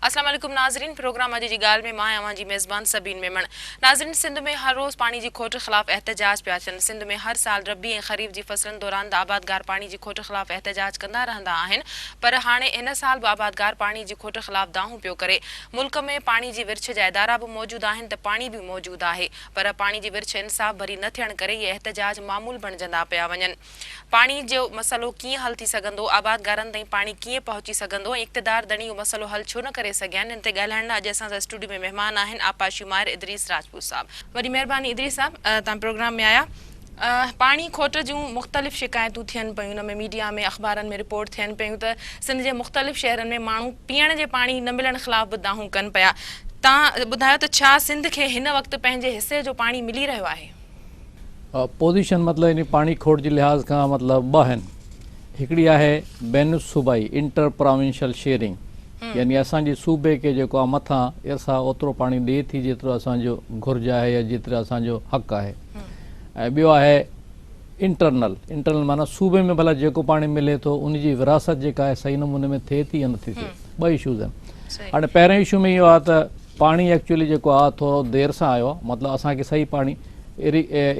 اسلام عليڪم ناظرين پروگرام اڄ جي ڳالهه ۾ مان آهيان اوهان جي ميزبان سبين ميمڻ ناظرين سنڌ ۾ هر روز پاڻي جي کوٽ خلاف احتجاج پيا ٿين سنڌ ۾ هر سال ربيع ۽ خريف جي فصلن دوران ته آبادگار پاڻي جي کوٽ خلاف احتجاج ڪندا رهندا آهن پر هاڻي هن سال به آبادگار پاڻي جي کوٽ خلاف دانهون پيو ڪري ملڪ ۾ پاڻي جي ورڇ جا ادارا به موجود آهن ته پاڻي به موجود آهي پر پاڻي جي ورڇ انصاف ڀري نه ٿيڻ ڪري اهي احتجاج معمول بڻجندا پيا وڃن. پاڻي جو مسئلو ڪيئن حل ٿي سگهندو، آبادگارن تائين پاڻي ڪيئن پهچي سگهندو ۽ اقتدار ڌڻي اهو مسئلو حل ڇو نه ڪري سگهيا آهن، ان تي ڳالهائڻ لاء اڄ اسان سان اسٽوڊيو ۾ مهمان آهن آبپاشي ماهر ادريس راجپوت صاحب. وڏي مهرباني ادريس صاحب توهان پروگرام ۾ آيا. پاڻي کوٽ جون مختلف شڪايتون ٿين پيون ان ۾ ميڊيا ۾ اخبارن ۾ رپورٽ ٿين پيون ته سنڌ جي مختلف شهرن ۾ ماڻهو پيئڻ جي پاڻي نه ملڻ خلاف به دانهون ڪن پيا توهان ٻڌايو ته ڇا سنڌ کي هن وقت پنهنجي حصي جو پاڻي ملي رهيو آهي؟ پوزيشن مطلب يعني پاڻي کوٽ جي لحاظ کان مطلب ٻه آهن هڪڙي آهي بين الصوبائي انٽر پراونشل شيئرنگ يعني اسان جي صوبي کي جيڪو آهي مٿان ارسا اوترو پاڻي ڏئي ٿي جيترو اسان جو گهرج آهي يا جيترو اسان جو حق آهي ۽ ٻيو آهي انٽرنل انٽرنل معنيٰ صوبي ۾ ڀلا جيڪو پاڻي ملي ٿو ان جي وراثت جيڪا آهي صحيح نموني ۾ ٿئي ٿي يا نٿي ٿئي ٻه اشوز آهن هاڻي پهرين اشو ۾ اهو آهي ته پاڻي ايڪچوئلي جيڪو آ ٿورو دير سان آيو آ مطلب اسان کي صحيح پاڻي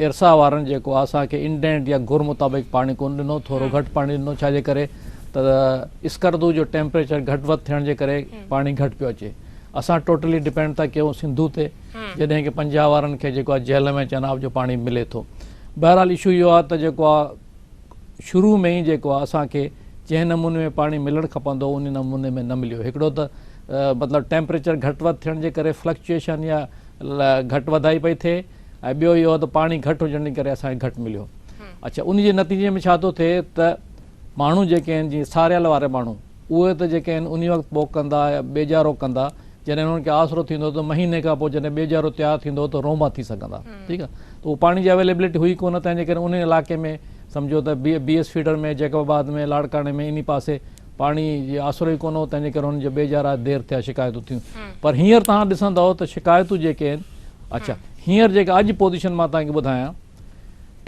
ارسا وارن جيڪو آ اسان کي انڊينٽ يا گهر مطابق پاڻي ڪون ڏنو ٿورو گهٽ پاڻي ڏنو ڇا جي ڪري ته اسڪردو جو ٽيمپريچر گهٽ وڌ ٿيڻ جي ڪري پاڻي گهٽ پيو اچي اسان ٽوٽلي ڊپينڊ ٿا ڪيون سنڌو تي جڏهن ڪي پنجاب وارن کي جيڪو آ جهلم ۽ چناب جو پاڻي ملي ٿو بهرحال اشو اهو آ ته جيڪو آ شروع ۾ ئي جيڪو آهي اسان کي جنهن نموني ۾ پاڻي ملڻ کپندو هو ان نموني ۾ نه مليو هڪڙو ته مطلب ٽيمپريچر گهٽ وڌ ٿيڻ جي ڪري فلڪچوئيشن يا گهٽ وڌائي پئي ٿئي ۽ ٻيو اهو ته پاڻي گهٽ هجڻ جي ڪري اسان کي گهٽ مليو اڇا ان جي نتيجي ۾ ڇا ٿو ٿئي ته ماڻهو جيڪي آهن جيئن ساريل وارا ماڻهو اهي ته جيڪي آهن ان وقت پوک ڪندا يا ٻيجارو ڪندا جڏهن انهن کي آسرو ٿيندو ته مهيني کان پوء جڏهن ٻيجارو تيار ٿيندو ته رونبا ٿي سگهندا ٺيڪ آهي ته اهو پاڻي جي اويليبلٽي هئي ڪونه تنهن جي ڪري انهن علائقي ۾ سمجهو ته بي ايس فيڊر ۾ جيڪب آباد ۾ لاڙڪاڻي ۾ انهي پاسي پاڻي جي آسرو ئي ڪونه هو تنهن جي ڪري انهن جا ٻيجارا دير ٿيا شڪايتون ٿيون پر هينئر توهان ڏسندؤ ته شڪايتون جيڪي آهن اڇا هينئر جيڪا اڄ پوزيشن مان توهان کي ٻڌايان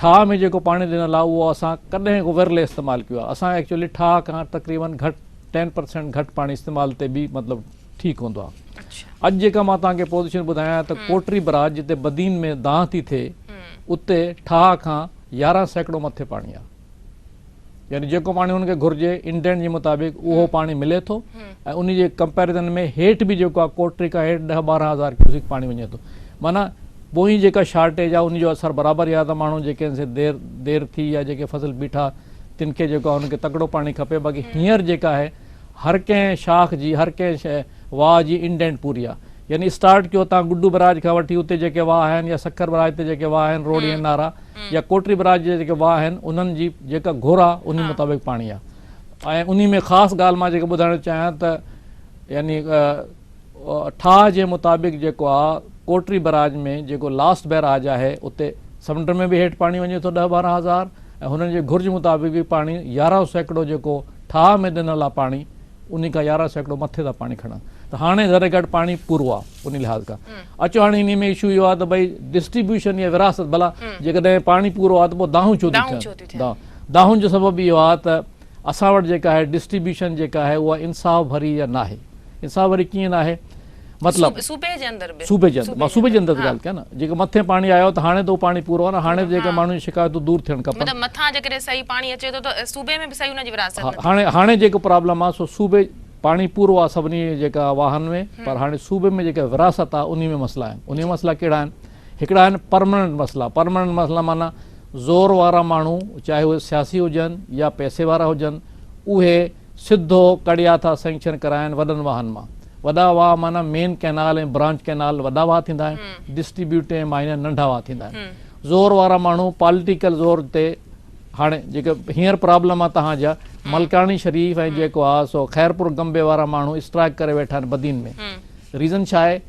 ٺاهه ۾ جيڪو پاڻي ڏنل آهي اهو اسان ڪڏهن ورلي استعمال ڪيو آهي اسان ايڪچولي ٺاهه کان تقريبن گهٽ ٽين پرسينٽ گهٽ پاڻي استعمال تي به مطلب ٺيڪ هوندو آهي اڄ جيڪا مان توهان کي پوزيشن ٻڌايان ته ڪوٽري براج جتي بدين ۾ دانهن ٿي ٿئي اتي ٺاهه کان 11% مٿي پاڻي آهي يعني جيڪو پاڻي ان کي گهرجي انڊينٽ جي مطابق اهو پاڻي ملي ٿو ۽ ان جي ڪمپيرزن ۾ هيٺ به جيڪو آهي ڪوٽري کان هيٺ 10 12 هزار ڪيوسڪ پاڻي وڃي ٿو معنيٰ پوئين جيڪا شارٽيج آهي ان جو اثر برابر آهي ته ماڻهو جيڪي آهن سي دير دير ٿي يا جيڪي فصل بيٺا تن کي جيڪو آهي ان کي تڪڙو پاڻي کپي باقي هينئر جيڪا آهي هر ڪنهن شاخ جي هر ڪنهن واهه جي انڊينٽ پوري آ يعني اسٽارٽ ڪيو تان گڊو براج کان وٺي اتي جيڪي واهه آهن يا سکر براج تي جيڪي واهه آهن روهڙي ۽ نارا يا ڪوٽري براج جي جيڪي واهه آهن انهن جي جيڪا گهر آ انهي مطابق پاڻي آ ۽ انهي ۾ خاص ڳالهه مان جيڪا ٻڌائڻ چاهيان ته يعني ٺاهه جي مطابق جيڪو آ ڪوٽري براج ۾ جيڪو لاسٽ بئراج آهي اتي سمنڊ ۾ به هيٺ پاڻي وڃي ٿو ڏهه ٻارهن هزار ۽ هنن جي گهرج مطابق به پاڻي 11% جيڪو ٺاهه ۾ ڏنل آ پاڻي انهي کان 11% مٿي ٿا پاڻي کڻن ته هاڻي ذري گهٽ پاڻي پورو آ انهي لحاظ کان اچو هاڻي انهي ۾ اشو اهو آ ته ڀئي ڊسٽريبيوشن يا وراثت ڀلا جيڪڏهن پاڻي پورو آ ته پوء دانهون ڇو ٿيون ٿين دانهن جو سبب اهو آ ته اسان وٽ جيڪا آهي ڊسٽريبيوشن جيڪا آهي اها انصاف ڀري يا ناهي انصاف ڀري ڪيئن ناهي مطلب صوبي جي اندر به صوبي جي اندر مان صوبي جي اندر ڳالهه ڪيان نه جيڪو مٿي پاڻي آيو ته هاڻي ته اهو پاڻي پورو آهي نه هاڻي جيڪي ماڻهن جون شڪايتون دور ٿيڻ کپن مطلب مٿان جيڪڏهن صحيح پاڻي اچي ٿو ته صوبي ۾ به صحيح ان جي ورهاست نه ٿي هاڻي هاڻي جيڪو پرابلم آهي سو صوبي پاڻي پورو آهي سڀني جيڪا واهن ۾ پر هاڻي صوبي ۾ جيڪا ورهاست آهي انهي ۾ مسئلا آهن انهي مسئلا ڪهڙا آهن هڪڙا آهن پرماننٽ مسئلا پرماننٽ مسئلا معنيٰ زور وارا ماڻهو چاهي اهي سياسي هجن يا پئسي وارا هجن اهي سڌو ڪڙيا ٿا سينڪشن ڪرائن وڏن واهن مان. وڏا واهه معنيٰ مين ڪئنال ۽ برانچ ڪئنال وڏا واهه ٿيندا آهن، ڊسٽريبيوٽري ۽ مائنر ننڍا واهه ٿيندا آهن. زور وارا ماڻهو پاليٽيڪل زور تي هاڻي جيڪي هينئر پرابلم آهي توهان جا ملڪاڻي شريف ۽ جيڪو آهي سو خيرپور گنبي وارا ماڻهو اسٽرائيڪ ڪري ويٺا آهن بدين ۾. ريزن ڇا آهي؟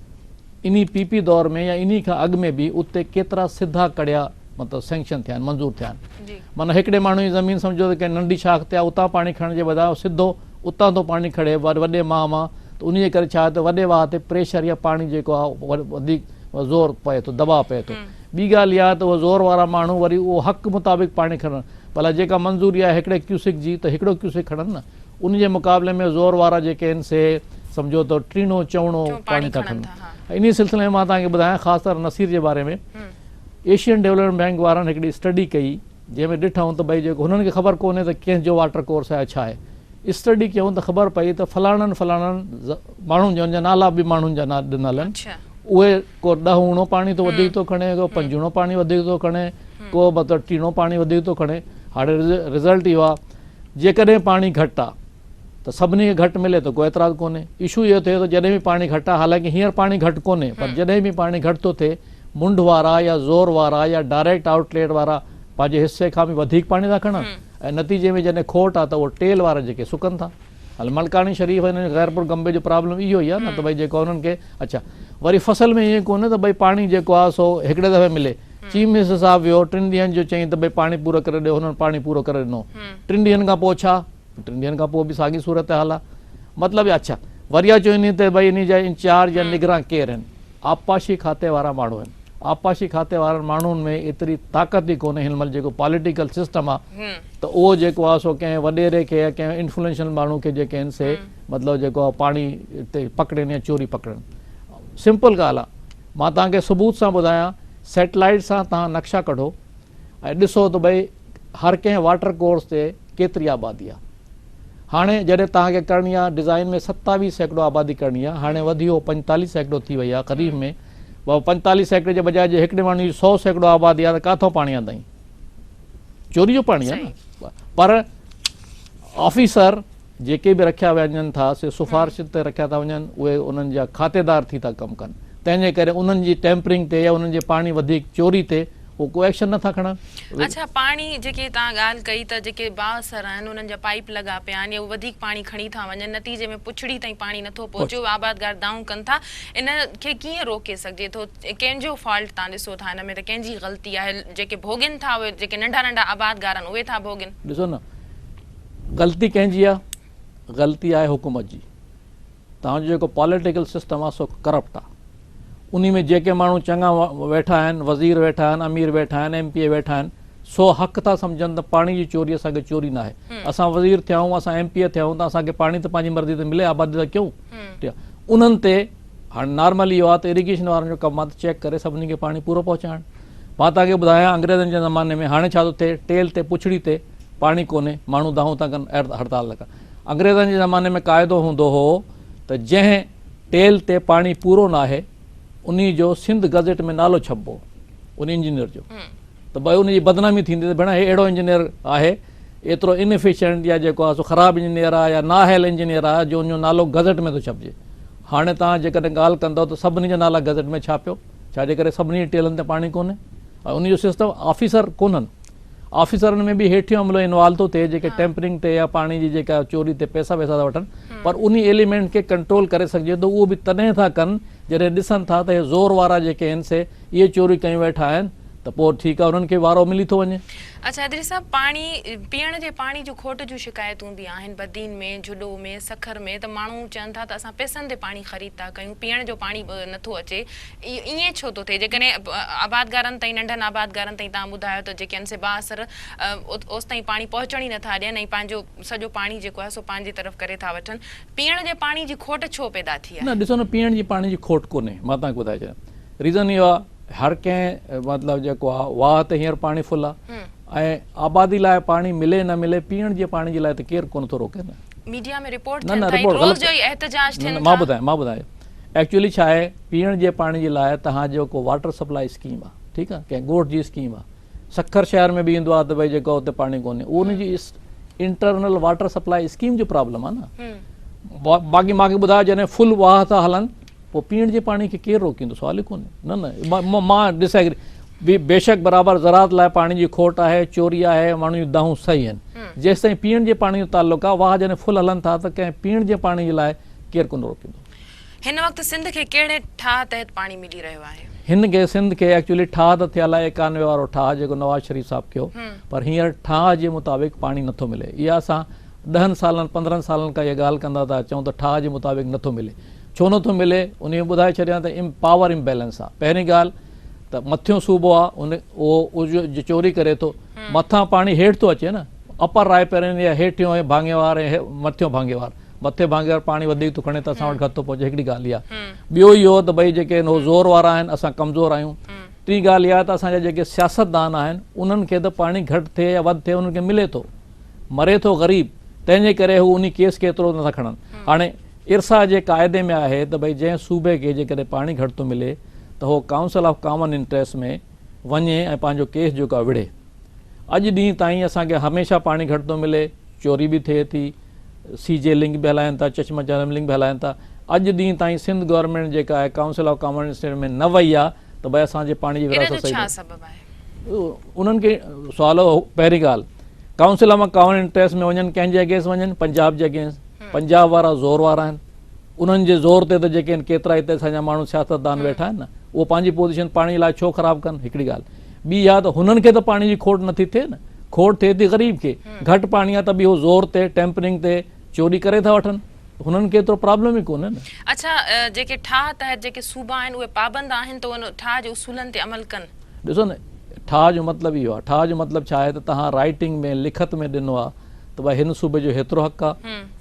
انهي پي پي دور ۾ يا انهي کان اڳ ۾ به اتي ڪيترا سڌا ڪڙيا مطلب سينڪشن ٿيا آهن منظور ٿيا آهن معنيٰ هڪڙي ماڻهو جي زمين سمجهو ته ڪنهن ننڍي شاخ تي آهي اتان پاڻي کڻڻ جي بجاء سڌو اتان ٿو پاڻي کڻي وڏي ماهه مان ته انهي جي ڪري ڇا آهي ته وڏي واهه تي پريشر يا پاڻي جيڪو آهي وڌيڪ زور پئي ٿو دٻاء پئي ٿو ٻي ڳالهه اها ته اهي زور وارا ماڻهو وري اهو حق مطابق پاڻي کڻن ڀلا جيڪا منظوري آهي هڪڙي ڪيوسڪ جي ته هڪڙو ڪيوسڪ کڻن نه ان جي مقابلي ۾ زور وارا جيڪي آهن سي سمجهو ته ٽيڻو چئوڻو پاڻي ٿا کڻن. انهي سلسلي ۾ مان توهان کي ٻڌايان خاص طرح نصير جي باري ۾ ايشين ڊولپمينٽ بينڪ وارن هڪڙي اسٽڊي ڪئي جنهن ۾ ڏٺائون ته ڀئي جيڪو هنن کي خبر ڪونهي ته ڪنهن جو واٽر ڪورس آهي ڇا آهي اسٽڊي ڪيائون ته خبر پئي ته فلاڻن فلاڻن ماڻهن جا ان جا نالا به ماڻهن جا ڏنل آهن اهي ڪو ڏهوڻو پاڻي ٿو وڌيڪ ٿو کڻي ڪو پنجوڻو پاڻي وڌيڪ ٿو کڻي ڪو مطلب ٽيڻو پاڻي وڌيڪ ٿو کڻي هاڻي رزلٽ اهو آهي جيڪڏهن پاڻي گهٽ آهي ته سڀني کي گهٽ ملي ته ڪو اعتراض ڪونهي. اشو اهو ٿئي ٿو جڏهن به پاڻي گهٽ آهي حالانڪه هينئر پاڻي گهٽ ڪونهي پر جڏهن به پاڻي گهٽ ٿو ٿئي منڍ وارا يا زور وارا يا ڊائريڪٽ آئوٽ ليٽ وارا پنهنجي حصي کان به وڌيڪ پاڻي ٿا کڻن ۽ نتيجي ۾ جڏهن کوٽ آهي ته اهو ٽيل وارا جيڪي سڪن ٿا. هل ملڪاڻي شريف ۽ خيرپور گنبي جو پرابلم اهو ئي آهي نه ته ڀئي جيڪو انهن کي اڇا وري فصل ۾ ائين ڪونهي ته ڀئي پاڻي جيڪو آهي سو هڪڙي دفعي ملي چيف منسٽر صاحب ويو ٽن ڏينهن جو چئين ته ڀئي پاڻي پورو ڪري ڏيو هنن پاڻي پورو ڪري ڏنو ٽن ڏينهن کان پوء ڇا ٽن ڏينهن کان پوء به ساڳي صورتحال آهي مطلب اڇا وري اچو انهي تي ڀئي انهي جا انچارج يا نگران ڪير آهن آبپاشي کاتي وارا ماڻهو آهن آبپاشي کاتي وارن ماڻهن ۾ ايتري طاقت ئي ڪونهي هن مهل جيڪو پاليٽيڪل سسٽم آهي ته اهو جيڪو آهي سو ڪنهن وڏيري کي يا ڪنهن انفلوئنشل ماڻهو کي جيڪي آهن سي مطلب جيڪو آهي پاڻي تي پڪڙين يا چوري پڪڙن سمپل ڳالهه آهي مان توهان کي ثبوت سان ٻڌايان سيٽلائيٽ سان توهان نقشا ڪڍو ۽ ڏسو ته ڀئي هر ڪنهن واٽر ڪورس تي ڪيتري آبادي آ. هاڻي جڏهن توهان کي ڪرڻي آ ڊزائين ۾ 27% آبادي ڪرڻي آ هاڻي وڌي اهو 45% ٿي وئي آ خريف ۾ بابا 45% جي بجاء جي هڪڙي ماڻهو جي 100% آبادي آ ته ڪاٿو پاڻي آندائين چوري جو پاڻي آ نه پر آفيسر جيڪي به رکيا وڃن ٿا سي سفارشن تي رکيا ٿا وڃن اهي انهن جا کاتيدار ٿي ٿا ڪم ڪن تنهن جي ڪري انهن جي ٽيمپرنگ تي يا انهن جي پاڻي وڌيڪ چوري تي اهو ڪو ايڪشن نه ٿا کڻن. اڇا پاڻي جيڪي توهان ڳالهه ڪئي ته جيڪي بااثر آهن انهن جا پائيپ لڳا پيا آهن يا اهي وڌيڪ پاڻي کڻي ٿا وڃن نتيجي ۾ پڇڙي تائين پاڻي نٿو پهچي اهي آبادگار دانهون ڪن ٿا ان کي ڪيئن روڪي سگهجي ٿو ڪنهن جو فالٽ توهان ڏسو ٿا ان ۾ ته ڪنهن جي غلطي آهي جيڪي ڀوڳين ٿا اهي جيڪي ننڍا ننڍا آبادگار آهن اهي ٿا ڀوڳين. ڏسو نه غلطي ڪنهن جي آ؟ غلطي آهي حڪومت جي. توهان جو جيڪو پاليٽيڪل سسٽم آ سو ڪرپٽ آ. انهي ۾ جيڪي ماڻهو چڱا ويٺا آهن، وزير ويٺا آهن، امير ويٺا آهن، ايم پي اي ويٺا آهن، سو حق ٿا سمجهن ته پاڻي جي چوري اسان کي چوري ناهي. اسان وزير ٿيا آهيون، اسان ايم پي اي ٿيا آهيون ته اسان کي پاڻي ته پنهنجي مرضي تي ملي، آبادي ته ڪيون. ٺيڪ آ. انهن تي هاڻي نارمل اهو آ ته اريگيشن وارن جو ڪم آ ته چيڪ ڪري سڀني کي پاڻي پورو پهچائڻ. مان توهان کي ٻڌايان انگريزن جي زماني ۾ هاڻي ڇا ٿو ٿئي ٽيل تي پڇڙي تي پاڻي ڪونهي ماڻهو دانهون ٿا ڪن هڙتال ٿا ڪن انگريزن جي زماني ۾ قاعدو هوندو هو ته جنهن ٽيل تي پاڻي پورو ناهي انهي جو سنڌ گزيٽ ۾ نالو ڇپبو ان انجنيئر جو ته ڀئي ان جي بدنامي ٿيندي ته ڀيڻا هي اهڙو انجنيئر آهي ايترو ان افيشنٽ يا جيڪو آهي سو خراب انجنيئر آهي يا نااهل انجنيئر آهي جو ان جو نالو گزيٽ ۾ ٿو ڇپجي هاڻي توهان جيڪڏهن ڳالهه ڪندؤ ته سڀني جا نالا گزيٽ ۾ ڇاپيو ڇا جي ڪري سڀني جي ٽيلن تي پاڻي ڪونهي ۽ ان جو سسٽم آفيسر ڪونهن آفيسرن ۾ به هيٺيون عملو انوالو ٿو ٿئي جيڪي ٽيمپرنگ تي يا پاڻي جي جيڪا چوري تي پئسا وئسا ٿا وٺن پر انهي ايليمينٽ کي ڪنٽرول ڪري سگهجي ٿو اهو به تڏهن ٿا ڪن جڏهن ڏسن ٿا ته هي زور وارا جيڪي آهن سي اهي چوري ڪيون ويٺا آهن ته پوء ٺيڪ آهي انهن کي وارو ملي ٿو وڃي. اڇا ادريس صاحب پاڻي پيئڻ جي پاڻي جون کوٽ جون شڪايتون به آهن بدين ۾ جهڏو ۾ سکر ۾ ته ماڻهو چون ٿا ته اسان پئسن تي پاڻي خريد ٿا ڪيون پيئڻ جو پاڻي به نٿو اچي ائين ڇو ٿو ٿئي جيڪڏهن آبادگارن تائين ننڍن آبادگارن تائين توهان ٻڌايو ته جيڪي آهن سي بااثر اوستائين پاڻي پهچڻ ئي نٿا ڏين ۽ پنهنجو سڄو پاڻي جيڪو آهي سو پنهنجي طرف ڪري ٿا وٺن پيئڻ جي پاڻي جي کوٽ ڇو پيدا ٿي آهي؟ نه ڏسو نه پيئڻ جي پاڻي جي کوٽ ڪونهي مان توهان کي ٻڌائي ڇڏيان ريزن اهو آهي هر ڪنهن مطلب جيڪو آهي واهه ته هينئر پاڻي فل آهي ۽ آبادي لاء پاڻي ملي نه ملي پيئڻ جي پاڻي جي لاء ته ڪير ڪونه ٿو روڪي نه. ميڊيا ۾ رپورٽ ٿين ٿا ۽ روز جو ئي احتجاج ٿين ٿا. مان ٻڌايان مان ٻڌايان ايڪچولي ڇا آهي پيئڻ جي پاڻي جي لاء توهان جو ڪو واٽر سپلائي اسڪيم آهي ٺيڪ آهي ڪنهن ڳوٺ جي اسڪيم آهي سکر شهر ۾ به ايندو آهي ته ڀئي جيڪو اتي پاڻي ڪونهي اهو ان جي انٽرنل واٽر سپلائي اسڪيم جو پرابلم آهي نه باقي مان کي ٻڌايو جڏهن فل واهه ٿا هلن پوء پيئڻ جي پاڻي کي ڪير روڪيندو سوال ئي ڪونهي نه نه مان ڊس ايگري بيشڪ برابر زراعت لاء پاڻي جي کوٽ آهي چوري آهي ماڻهن جون دانهون صحيح آهن جيستائين پيئڻ جي پاڻي جو تعلق آهي واهه جڏهن فل هلن ٿا ته ڪنهن پيئڻ جي پاڻي جي لاء ڪير ڪونه روڪيندو. هن وقت سنڌ کي ڪهڙي ٺاهه تحت پاڻي ملي رهيو آهي؟ هن کي سنڌ کي ايڪچولي ٺاهه ته ٿيل آهي 91 وارو ٺاهه جيڪو نواز شريف صاحب ڪيو پر هينئر ٺاهه جي مطابق پاڻي نٿو ملي اها اسان ڏهن سالن پندرهن سالن کان اها ڳالهه ڪندا ٿا اچون ته ٺاهه جي مطابق نٿو ملي ڇو نٿو ملي انهي ۾ ٻڌائي ڇڏيان ته پاور امبيلنس آهي پهرين ڳالهه ته مٿيون صوبو آهي ان اهو چوري ڪري ٿو مٿان پاڻي هيٺ ٿو اچي نه اپر رائپيرين يا هيٺيون ڀاڱي وار ۽ مٿيون ڀاڱي وار. مٿي ڀاڱي وارو پاڻي وڌيڪ ٿو کڻي ته اسان وٽ گهٽ ٿو پهچي هڪڙي ڳالهه اها ٻيو اهو ته ڀئي جيڪي آهن هو زور وارا آهن اسان ڪمزور آهيون ٽين ڳالهه اها ته اسان جا جيڪي سياستدان آهن انهن کي ته پاڻي گهٽ ٿئي يا وڌ ٿئي انهن کي ملي ٿو مري ٿو غريب تنهن جي ڪري هو انهي ڪيس کي ايترو نٿا کڻن هاڻي ارسا جي قاعدي ۾ آهي ته ڀئي جنهن صوبي کي جيڪڏهن پاڻي گهٽ ٿو ملي ته هو ڪائونسل آف ڪامن انٽريسٽ ۾ وڃي ۽ پنهنجو ڪيس جيڪو آهي وڙهي اڄ ڏينهن تائين اسان کي هميشه پاڻي گهٽ ٿو ملي، چوري به ٿئي ٿي، سي جي لنڪ به هلائين ٿا، چشمه جهلم لنڪ به هلائين ٿا، اڄ ڏينهن تائين سنڌ گورنمينٽ جيڪا آهي ڪائونسل آف ڪامن اسٽيٽ ۾ نه وئي آهي ته ڀئي اسان جي پاڻي جي ان ورهاست جو صحيح ڇا نه سبب آهي؟ انهن کي سوال هو پهرين ڳالهه ڪائونسل آف ڪامن انٽريسٽ ۾ وڃن ڪنهن جي اگينسٽ وڃن پنجاب جي اگينسٽ پنجاب وارا زور وارا آهن انهن جي زور تي ته جيڪي آهن ڪيترا هتي اسان جا ماڻهو سياستدان ويٺا آهن نه اهو پنهنجي پوزيشن پاڻي لاء ڇو خراب ڪن هڪڙي ڳالهه ٻي اها ته هنن کي ته پاڻي جي کوٽ نٿي ٿئي نه کوٽ ٿئي ٿي غريب کي گهٽ پاڻي آهي ته به هو زور تي ٽيمپرنگ تي چوري ڪري ٿا وٺن هنن کي ايترو پرابلم ئي ڪونهي نه. اڇا جيڪي ٺاهه تحت جيڪي صوبا آهن اهي پابند آهن ته ان ٺاهه جي اصولن تي عمل ڪن. ڏسو نه ٺاهه جو مطلب اهو آهي ٺاهه جو مطلب ڇا آهي ته توهان رائيٽنگ ۾ لکت ۾ ڏنو آهي ته ڀائي هن صوبي جو هيترو حق آ،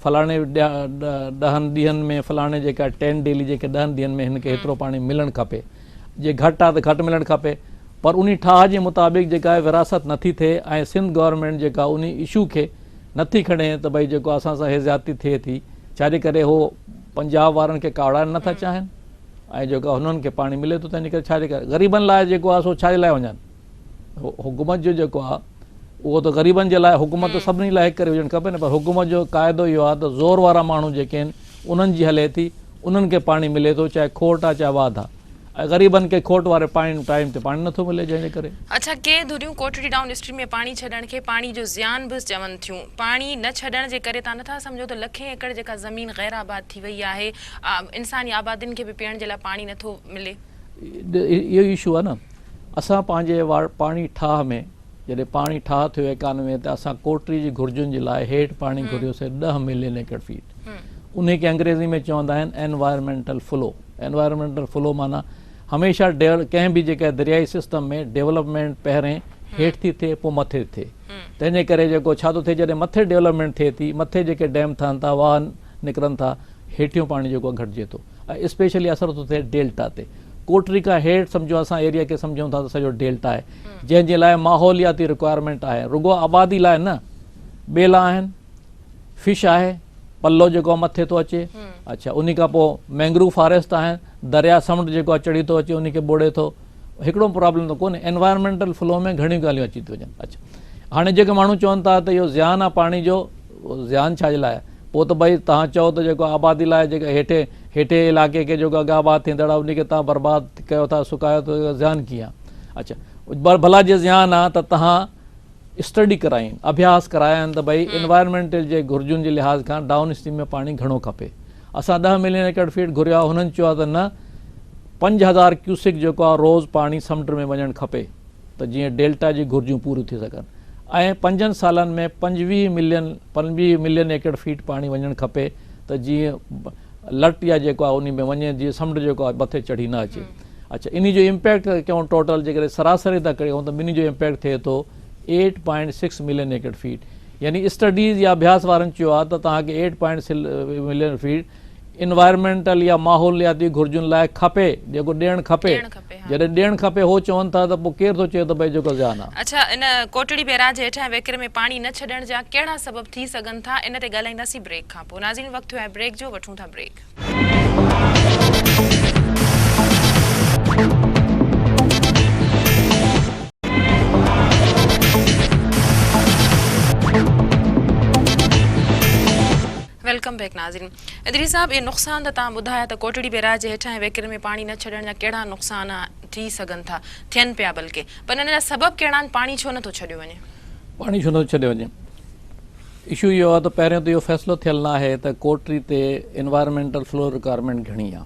فلاڻي ڏهن ڏينهن ۾ فلاڻي جيڪا ٽين ڊيلي جيڪي ڏهن ڏينهن ۾ هن کي هيترو پاڻي ملڻ کپي، جي گهٽ آ ته گهٽ ملڻ کپي، پر انهي ٺاهه جي مطابق جيڪا آهي ورهاست نٿي ٿئي ۽ سنڌ گورنمينٽ جيڪا انهي اشو کي نٿي کڻي ته ڀائي جيڪو اسان سان هي زيادتي ٿئي ٿي ڇاجي ڪري هو پنجاب وارن کي ڪاوڙائڻ نٿا چاهين ۽ جيڪا هنن کي پاڻي ملي ٿو تنهن جي ڪري ڇاجي ڪري غريبن لاء جيڪو آ سو ڇاجي لاء وڃن. حڪومت جو جيڪو آهي اهو ته غريبن جي لاء حڪومت ته سڀني لاء هڪ ڪري هجڻ کپي نه پر حڪومت جو قاعدو اهو آهي ته زور وارا ماڻهو جيڪي آهن انهن جي هلي ٿي انهن کي پاڻي ملي ٿو چاهي کوٽ آهي چاهي واڌ آهي ۽ غريبن کي کوٽ واري پاڻي ٽائيم تي پاڻي نٿو ملي جنهن جي ڪري. اڇا ڪي ڌريون ڪوٽڙي ڊائون اسٽريم ۾ پاڻي ڇڏڻ کي پاڻي جو زيان به چون ٿيون پاڻي نه ڇڏڻ جي ڪري تان نٿا سمجهو ته لکين ايڪڙ جيڪا زمين غير آباد ٿي وئي آهي انساني آبادين کي به پيئڻ جي لاء پاڻي نٿو ملي. اهو ئي اشو آهي نه اسان پنهنجي پاڻي ٺاهه ۾ جڏهن پاڻي ٺاهه ٿيو ايڪانوي ته اسان ڪوٽري جي گهرجن جي لاء هيٺ پاڻي گهريوسي ڏهه ملين ايڪڙ فيٽ انهي کي انگريزي ۾ چوندا آهن انوائرمينٽل فلو انوائرمينٽل فلو معنيٰ هميشه ڪنهن به جيڪا دريائي سسٽم ۾ ڊيولپمينٽ پهرين هيٺ ٿي ٿئي پوء مٿي ٿئي تنهن جي ڪري جيڪو ڇا ٿو ٿئي جڏهن مٿي ڊيولپمينٽ ٿئي ٿي مٿي جيڪي ڊيم ٺهن ٿا واهه نڪرن ٿا هيٺيون پاڻي جيڪو آهي گهٽجي ٿو ۽ اسپيشلي اثر ٿو ٿئي ڊيلٽا تي. ڪوٽري کان هيٺ سمجهو اسان ايريا کي سمجهون ٿا ته سڄو ڊيلٽا آهي جنهن جي لاء ماحولياتي رڪوائرمينٽ آهي رڳو آبادي لاء نه ٻيلا آهن فش آهي پلو جيڪو آهي مٿي ٿو اچي اڇا انهي کان پوء مينگروو فاريسٽ آهن دريا سمنڊ جيڪو آهي چڙهي ٿو اچي انهي کي ٻوڙي ٿو هڪڙو پرابلم ته ڪونهي انوائرمينٽل فلو ۾ گهڻيون ڳالهيون اچي ٿيون وڃن اڇا هاڻي جيڪي ماڻهو چون ٿا ته اهو زيان آهي پاڻي جو زيان ڇا جي لاء پوء ته ڀئي توهان چئو ته جيڪو آبادي لاء جيڪا هيٺين هيٺين علائقي کي جيڪو اڳ آباد ٿيندڙ آهي ان کي توهان برباد ڪيو ٿا سڪايو ٿا زيان ڪيئن آهي اڇا ڀلا جي زيان آهي ته توهان اسٽڊي ڪرائين اڀياس ڪرايان ته ڀئي انوائرمينٽل جي گهرجن جي لحاظ کان ڊائون اسٽريم ۾ پاڻي گهڻو کپي اسان ڏهه ملين ايڪڙ فيٽ گهريو آهي هنن چيو آهي ته نه 5000 ڪيوسڪ جيڪو آهي روز پاڻي سمنڊ ۾ وڃڻ کپي ته جيئن ڊيلٽا جي گهرجون پوريون ٿي سگهن ۽ پنجن سالن ۾ 25 ملين 25 ملين ايڪڙ فيٽ پاڻي وڃڻ کپي ته جيئن لٽ يا جيڪو آهي انهي ۾ وڃي جيئن سمنڊ جيڪو آهي مٿي چڙهي نه اچي اڇا انهي جو امپيڪٽ ڪيون ٽوٽل جيڪڏهن سراسري ٿا ڪريون ته ٻنهي جو امپيڪٽ ٿئي ٿو eight point six million acre feet يعني اسٽڊيز يا اڀياس وارن چيو آهي ته توهان کي eight point six million feet environmental يا ماحولياتي گهرجن لاء کپي جيڪو ڏيڻ کپي جڏهن ڏيڻ کپي هو چون ٿا ته پوء ڪير ٿو چئي ته ڀئي جيڪو زيان آهي. اڇا ان ڪوٽڙي بئراج هيٺان ويڪري ۾ پاڻي نه ڇڏڻ جا ڪهڙا سبب ٿي سگهن ٿا ان تي ڳالهائينداسين بريڪ کان پوء ناظرين وقت ٿيو آهي بريڪ جو وٺون ٿا بريڪ. Welcome back ناظرين ادريس صاحب اهي نقصان ته توهان ٻڌايا ته ڪوٽڙي بئراج جي هيٺاهين ويڪري ۾ پاڻي نه ڇڏڻ جا ڪهڙا نقصان ٿي سگهن ٿا ٿين پيا بلڪه پر ان جا سبب ڪهڙا آهن پاڻي ڇو نٿو ڇڏيو وڃي. پاڻي ڇو نٿو ڇڏيو وڃي اشو اهو آهي ته پهريون ته اهو فيصلو ٿيل نه آهي ته ڪوٽڙي تي انوائرمينٽل فلو رڪوائرمينٽ گهڻي آهي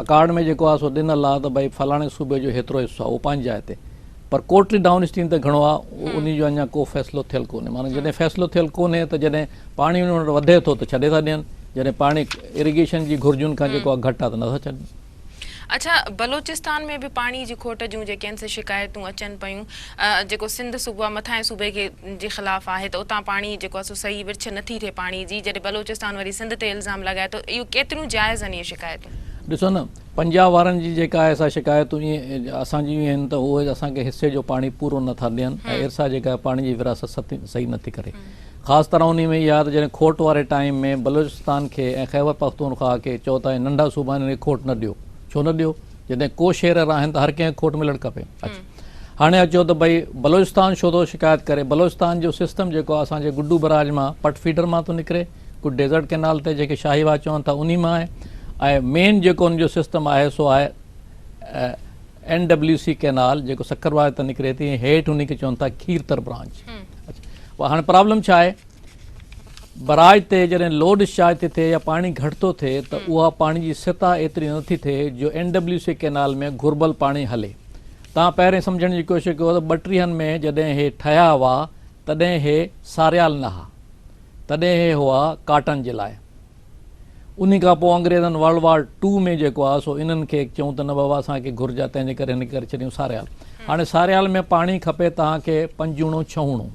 اڪارڊ ۾ جيڪو آهي سو ڏنل آهي ته ڀئي فلاڻي صوبي جو هيترو حصو آهي اهو پنهنجي جاء تي پر ڪوٽڙي ڊائون اسٽريم ته گهڻو آهي انهي جو اڃا ڪو فيصلو ٿيل ڪونهي معنيٰ جڏهن فيصلو ٿيل ڪونهي ته جڏهن پاڻي انهن وٽ وڌي ٿو ته ڇڏي ٿا ڏين جڏهن پاڻي اريگيشن جي گهرجن کان جيڪو آهي گهٽ آهي ته نٿا ڇڏين. اڇا بلوچستان ۾ به پاڻي جي کوٽ جون جيڪي آهن سي شڪايتون اچن پيون جيڪو سنڌ صوبو آهي مٿانهين صوبي کي جي خلاف آهي ته اتان پاڻي جيڪو آهي سو صحيح ورڇ نٿي ٿئي پاڻي جي جڏهن بلوچستان وري سنڌ تي الزام لڳائي ٿو اهو ڪيتريون جائز آهن اهي شڪايتون؟ ڏسو نه پنجاب وارن جي جيڪا آهي سا شڪايتون اهي اسان جون آهن ته اهي اسان کي حصي جو پاڻي پورو نٿا ڏين ۽ ارسا جيڪا پاڻي جي ورهاست صحيح نٿي ڪري خاص طرح انهي ۾ اها ته جڏهن کوٽ واري ٽائيم ۾ بلوچستان کي ۽ خيبر پختونخواهه کي چئو ته اهي ننڍا صوبا آهن انهن کي کوٽ نه ڏيو ڇو نه ڏيو جڏهن ڪو شيئرر آهن ته هر ڪنهن کي کوٽ ملڻ کپي اڇا هاڻي اچو ته ڀئي بلوچستان ڇو ٿو شڪايت ڪري بلوچستان جو سسٽم جيڪو آهي اسان جي گڊو بئراج مان پٽ فيڊر مان ٿو نڪري ڪجهه ڊيزرٽ ڪينال تي جيڪي شاهي واهه چون ٿا انهي مان آهي ۽ مين جيڪو ان جو سسٽم آهي سو آهي اين ڊبليو سي ڪينال جيڪو سکر واري تان نڪري ٿي ۽ هيٺ انهي کي چون ٿا کير تر برانچ اڇا هاڻي پرابلم ڇا آهي براج تي جڏهن لوڊ ڊسچارج ٿي ٿئي يا پاڻي گهٽ ٿو ٿئي ته اها پاڻي جي سطح ايتري نٿي ٿئي جو اين ڊبليو سي ڪينال ۾ گهربل پاڻي هلي تان پهرين سمجهڻ جي ڪوشش ڪيو ته ٻٽيهن ۾ جڏهن هي ٺهيا هئا تڏهن هي ساريال نه ها تڏهن هي هئا ڪاٽن جي لاء انهي کان پوء انگريزن ورلڊ وار ٽو ۾ جيڪو آهي سو انهن کي چيون ته نه بابا اسان کي گهرج آهي تنهن جي ڪري هن کي ڪري ڇڏيون ساريال هاڻي ساريال ۾ پاڻي کپي توهان کي پنجوڻو ڇهوڻو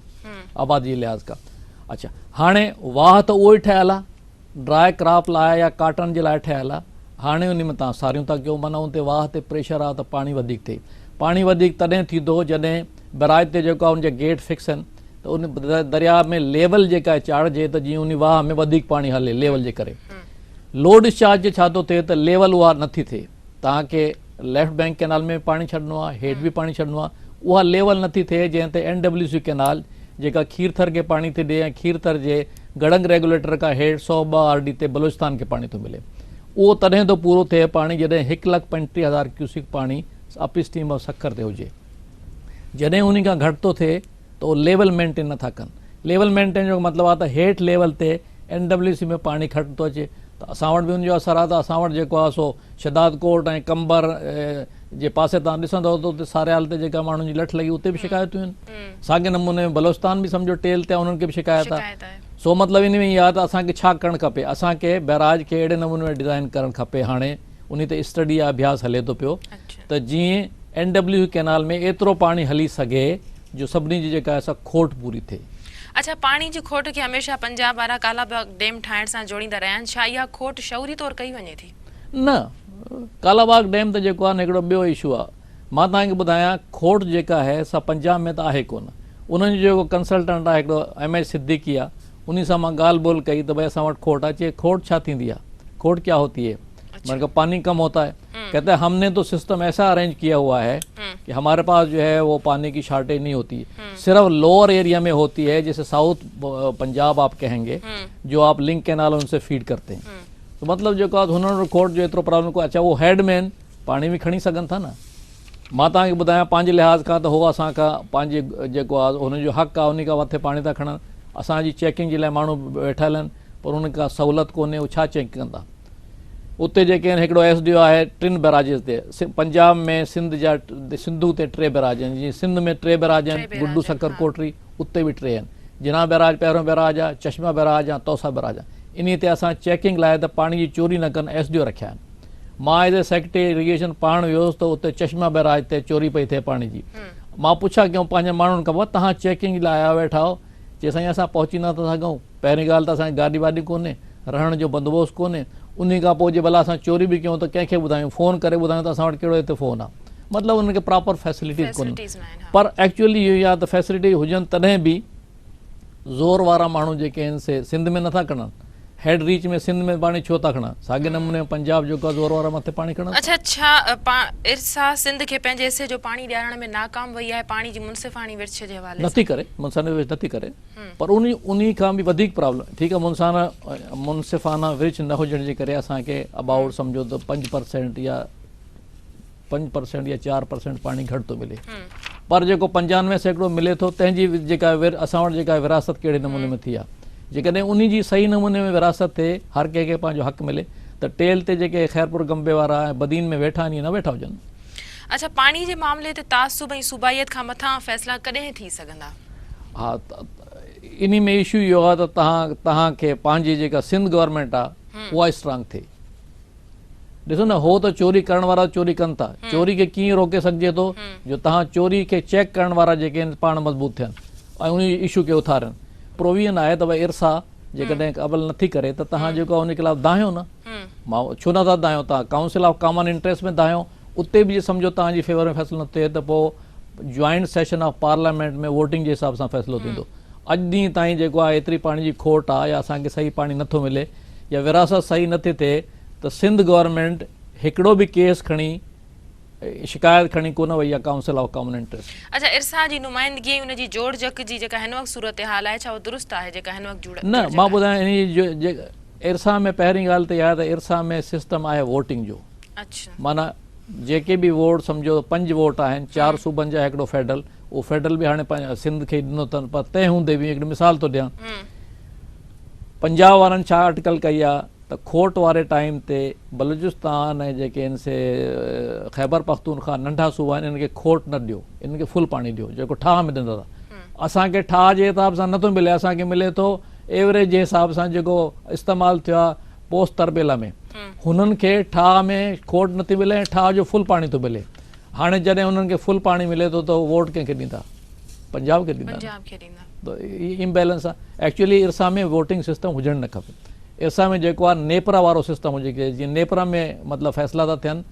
آبادي جي لحاظ کان اڇا هاڻي واهه ته اهو ئي ٺهيل آهي ڊراء ڪراپ لاء يا ڪاٽن جي لاء ٺهيل آهي هاڻي انهي ۾ توهان ساريون ٿا ڪيو معنيٰ ان تي واهه تي پريشر آهي ته پاڻي وڌيڪ ٿئي پاڻي وڌيڪ تڏهن ٿيندو جڏهن بئراج تي جيڪو آهي ان جا گيٽ فڪس آهن ته ان درياء ۾ ليول جيڪا چاڙهجي ته جيئن ان واهه ۾ وڌيڪ پاڻي هلي ليول جي ڪري لوڊ ڊسچارج جي ڇا ٿو ٿئي ته ليول اها نٿي ٿئي توهان کي ليفٽ بينڪ ڪينال ۾ پاڻي ڇڏڻو آهي هيٺ به پاڻي ڇڏڻو آهي اها ليول نٿي ٿئي جنهن تي اين ڊبليو سي ڪينال جيڪا کيرٿر کي پاڻي ٿي ڏي ۽ کيرٿر جي گڙنگ ريگوليٽر کان هيٺ 102 آر ڊي تي بلوچستان کي پاڻي ٿو ملي اهو تڏهن ٿو پورو ٿئي پاڻي جڏهن 1,35,000 ڪيوسڪ پاڻي اپ اسٽريم آف سکر تي هجي جڏهن انهي کان گهٽ ٿو ٿئي ته اهو ليول مينٽين نٿا ڪن. ليول مينٽين جو مطلب آهي ته هيٺ ليول تي اين ڊبليو سي ۾ پاڻي گهٽ ٿو اچي ته اسان وٽ به ان جو اثر آهي ته اسان وٽ جيڪو آهي سو شهداد ڪوٽ ۽ قمبر جي پاسي تان ڏسندو ته اتي ساريال تي جيڪا ماڻهن جي لٺ لڳي اتي به شڪايتون آهن. ساڳي نموني ۾ بلوچستان به سمجهو ٽيل تي انهن کي به شڪايت آهي. سو مطلب ان ۾ اهو آهي ته اسان کي ڇا ڪرڻ کپي؟ اسان کي بئراج کي اهڙي نموني ۾ ڊزائين ڪرڻ کپي هاڻي انهي تي اسٽڊي يا اڀياس هلي ٿو پيو ته جيئن اين ڊبليو ڪينال ۾ ايترو پاڻي هلي سگهي جو سڀني جي جيڪا آهي سا کوٽ پوري ٿئي. اڇا پاڻي جي کوٽ کي هميشه پنجاب وارا ڪالا باغ ڊيم ٺاهڻ سان جوڙيندا رهيا آهن ڇا اها کوٽ شعوري طور ڪئي وڃي ٿي؟ نه ڪالا باغ ڊيم ته جيڪو آهي نه هڪڙو ٻيو اشو آهي مان توهان کي ٻڌايان کوٽ جيڪا آهي سا پنجاب ۾ ته آهي ڪونه انهن جو جيڪو ڪنسلٽنٽ آهي هڪڙو ايم ايڇ صديقي آهي انهي سان مان ڳالهه ٻولهه ڪئي ته ڀئي اسان وٽ کوٽ آهي چي کوٽ ڇا ٿيندي آهي کوٽ ڪيا هوتي هي مين ڪها پاني ڪم هوتا هي ڪهتا هي هم ني تو سسٽم ايسا ارينج ڪيا هوا هي ڪي هماري پاس جو هي وو پاني ڪي شارٽيج نهي هوتي صرف لوئر ايريا ۾ هوتي هي جيسي سائوٿ پنجاب آپ ڪهين گي جو آپ لنڪ ڪينال ان سي فيڊ ڪرتي هين تو مطلب جيڪو آهي هنن وٽ کوٽ جو ايترو پرابلم ڪو اچا وو هيڊ مين پاڻي به کڻي سگهن ٿا نه مان توهان کي ٻڌايان پنهنجي لحاظ کان ته هو اسان کان پنهنجي جيڪو آهي هنن جو حق آهي انهي کان مٿي پاڻي ٿا کڻن اسان جي چيڪنگ جي لاء ماڻهو ويٺل آهن پر انهن کان سهولت ڪونهي هو ڇا چيڪ ڪندا اتي جيڪي آهن هڪڙو ايس ڊي او آهي ٽن بئراجز تي پنجاب ۾ سنڌ جا سنڌو تي ٽي بئراج آهن جيئن سنڌ ۾ ٽي بئراج آهن گڊو سکر ڪوٽري اتي به ٽي آهن جناح بئراج پهريون بئراج آهي چشما بئراج يا توسا بئراج آهي انهي تي اسان چيڪنگ لاء ته پاڻي جي چوري نه ڪن ايس ڊي او رکيا آهن مان ايز اي سيڪريٽري اريگيشن پاڻ ويو هوس ته اتي چشما بئراج تي چوري پئي ٿئي پاڻي جي مان پڇا ڪيم پنهنجن ماڻهن کان بابا توهان چيڪنگ لاء آيا ويٺا آهيو چي سائين اسان پهچي نه ٿا سگهون پهرين ڳالهه ته اسان کي گاڏي واڏي ڪونهي رهڻ جو بندوبست ڪونهي انهي کان پوء جي ڀلا اسان چوري به ڪيون ته ڪنهن کي ٻڌايون فون ڪري ٻڌايون ته اسان وٽ ڪهڙو هتي فون آهي مطلب انهن کي پراپر فيسلٽيز ڪونهن پر ايڪچوئلي اهو ئي آهي ته فيسلٽي هجن تڏهن به زور وارا ماڻهو جيڪي آهن سي سنڌ ۾ نٿا کڻن هيڊ ريچ ۾ سنڌ ۾ پاڻي ڇو ٿا کڻن ساڳي نموني پنجاب جيڪو آهي زور وارا مٿي پاڻي کڻن ٿا. اڇا ڇا ارسا سنڌ کي پنهنجي حصي جو پاڻي ڏيارڻ ۾ ناڪام وئي آهي پاڻي جي منصفاڻي ورڇ جي حوالي سان. نٿي ڪري منصفاڻي ورڇ نٿي ڪري پر انهي کان به وڌيڪ پرابلم ٺيڪ آهي منصفانه ورڇ نه هجڻ جي ڪري اسان کي ابائوٽ سمجهو ته 5% يا 5% يا 4% پاڻي گهٽ ٿو ملي پر جيڪو 95% ملي ٿو تنهن جي جيڪا اسان وٽ جيڪا ورهاست ڪهڙي نموني ۾ ٿي آهي جيڪڏهن انهي جي صحيح نموني ۾ ورهاست ٿئي هر ڪنهن کي پنهنجو حق ملي ته ٽيل تي جيڪي خيرپور گنبي وارا ۽ بدين ۾ ويٺا آهن اهي نه ويٺا هجن. اڇا پاڻي جي معاملي تي تعصب ۽ صوبائيت کان مٿان فيصلا ڪڏهن ٿي سگهندا؟ ها انهي ۾ اشو اهو آهي ته توهان کي پنهنجي جيڪا سنڌ گورنمينٽ آهي اها اسٽرانگ ٿئي. ڏسو نه هو ته چوري ڪرڻ وارا چوري ڪن ٿا چوري کي ڪيئن روڪي سگهجي ٿو جو توهان چوري کي چيڪ ڪرڻ وارا جيڪي آهن پاڻ مضبوط ٿين ۽ ان اشو کي اٿارين پروويزن آهي ته ڀائی ارسا جيڪڏهن عمل نٿي ڪري ته توهان جيڪو ان خلاف دانهيو نه مان ڇو نٿا دانهيو توهان ڪائونسل آف ڪامن انٽريسٽ ۾ دانهيو اتي به جي سمجهو توهان جي فيور ۾ فيصلو نه ٿئي ته پوء joint session of parliament ۾ voting جي حساب سان فيصلو ٿيندو اڄ ڏينهن تائين جيڪو آهي ايتري پاڻي جي کوٽ آهي يا اسان کي صحيح پاڻي نٿو ملي يا وراثت صحيح نٿي ٿئي ته سنڌ گورنمينٽ هڪڙو به ڪيس کڻي شڪايت کڻي ڪونه وئي آهي ڪائونسل آف ڪامن انٽريسٽ. اڇا ارسا جي نمائندگي ۽ ان جي جوڙجڪ جي جيڪا هن وقت صورتحال آهي ڇا اها درست آهي جيڪا هن وقت جوڙجڪ نه مان ٻڌايان انهي جي ارسا ۾ پهرين ڳالهه ته اها آهي ته ارسا ۾ سسٽم آهي ووٽنگ جو معنيٰ جيڪي به ووٽ سمجهو پنج ووٽ آهن چار صوبن جا هڪڙو فيڊرل اهو فيڊرل به هاڻي سنڌ کي ئي ڏنو اٿن پر تنهن هوندي به هڪڙو مثال ٿو ڏيان پنجاب وارن ڇا اٽڪل ڪئي آهي ته کوٽ واري ٽائيم تي بلوچستان ۽ جيڪي آهن سي خيبر پختونخوا ننڍا صوبا آهن انهن کي کوٽ نه ڏيو انهن کي فل پاڻي ڏيو جيڪو ٺاهه ۾ ڏيندا ٿا اسان کي ٺاهه جي حساب سان نٿو ملي اسان کي ملي ٿو ايوريج جي حساب سان جيڪو استعمال ٿيو آهي پوسٽ تربيلا ۾ هنن کي ٺاهه ۾ کوٽ نٿي ملي ۽ ٺاهه جو فل پاڻي ٿو ملي هاڻي جڏهن انهن کي فل پاڻي ملي ٿو ته ووٽ ڪنهن کي ڏيندا پنجاب کي ڏيندا پنجاب کي ڏيندا ته هي امبيلنس آهي ايڪچولي ارسا ۾ ووٽنگ سسٽم هجڻ نه کپي ارسا ۾ جيڪو آهي نيپرا وارو سسٽم هجي جيئن نيپرا ۾ مطلب فيصلا ٿا ٿين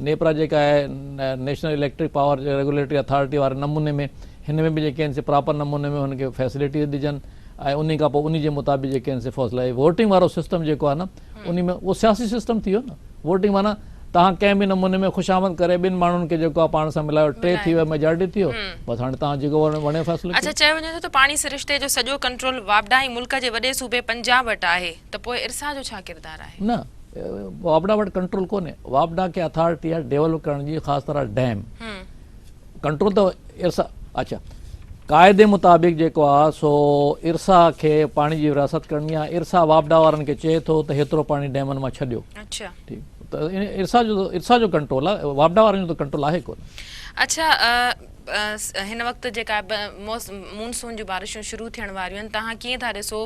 نيپرا جيڪا آهي national electric power regulatory authority واري نموني ۾ هن ۾ به جيڪي آهن سي پراپر نموني ۾ هن کي فيسلٽيز ڏجن ۽ انهي کان پوء انهي جي مطابق جيڪي آهن سي فيصلا هي ووٽنگ وارو سسٽم جيڪو آهي نه انهي ۾ اهو سياسي سسٽم ٿي ويو نه ووٽنگ معنيٰ توهان ڪنهن به نموني ۾ خوشامد ڪري ٻن ماڻهن کي جيڪو آهي پاڻ سان ملايو ٽي ٿي ويا ميجارٽي ٿي ويو بس هاڻي توهان جيڪو وڻي فيصلو اڇا چيو وڃي ٿو ته پاڻي سرشتي جو سڄو ڪنٽرول واپڊا ۽ ملڪ جي وڏي صوبي پنجاب وٽ آهي ته پوء ارسا جو ڇا ڪردار آهي؟ نه واپڊا وٽ ڪنٽرول ڪونهي واپڊا کي اٿارٽي آهي ڊيولپ ڪرڻ جي خاص طرح ڊيم ڪنٽرول ته ارسا اڇا قاعدي مطابق جيڪو آ سو ارسا کي پاڻي جي ورهاست ڪرڻي آ ارسا واپڊا وارن کي چئي ٿو ته هيترو پاڻي ڊيمن مان ڇڏيو اڇا ٺيڪ ته ارسا جو ارسا جو ڪنٽرول آ واپڊا وارن جو ته ڪنٽرول آهي ڪونه. اڇا هن وقت جيڪا مون سون جون بارشون شروع ٿيڻ واريون آهن توهان ڪيئن ٿا ڏسو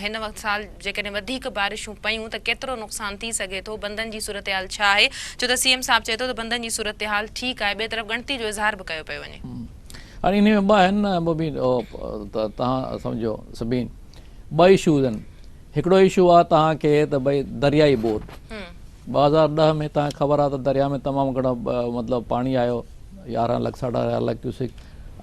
هن وقت سال جيڪڏهن وڌيڪ بارشون پيون ته ڪيترو نقصان ٿي سگهي ٿو، بندن جي صورتحال ڇا آهي، ڇو ته سي ايم صاحب چئي ٿو ته بندن جي صورتحال ٺيڪ آهي، ٻئي طرف ڳڻتي جو اظهار به ڪيو پيو وڃي. هاڻي انهي ۾ ٻه آهن نه مبين ته توهان سمجهو سبين ٻه اشوز آهن هڪڙو اشو آهي توهان کي ته ڀئي دريائي ٻوڏ 2010 ۾ توهان کي خبر آهي ته درياء ۾ تمام گهڻو مطلب پاڻي آيو يارهن لک ساڍا يارهن لک ڪيوسڪ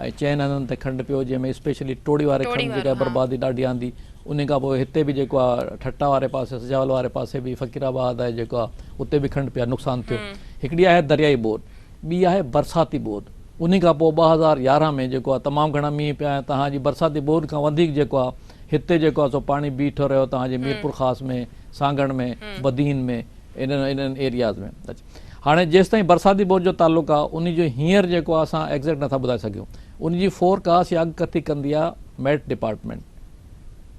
۽ چئن هنڌن تي کنڊ پيو جنهن ۾ اسپيشلي ٽوڙي واري کنڊ جيڪا بربادي ڏاڍي آندي انهي کان پوء هتي به جيڪو آ ٺٽا واري پاسي سجاول واري پاسي به فقير آباد آهي جيڪو آ اتي به کنڊ پيا نقصان ٿيو هڪڙي آهي دريائي ٻوڏ ٻي آهي برساتي ٻوڏ انهي کان پوء 2011 ۾ جيڪو آ تمام گهڻا مينهن پيا ۽ تهان جي برساتي ٻوڏ کان وڌيڪ جيڪو آ هتي جيڪو آ سو پاڻي بيٺو رهيو تهان جي ميرپور خاص ۾ سانگهڙ ۾ بدين ۾ انهن انهن ايرياز ۾ هاڻي جيستائين برساتي ٻوڏ جو تعلق آ انهي جو هينئر جيڪو آ اسان ايگزيڪٽ نٿا ٻڌائي سگهيون ان جي فور ڪاسٽ يا اڳڪٿي ڪندي آ ميٽ ڊپارٽمينٽ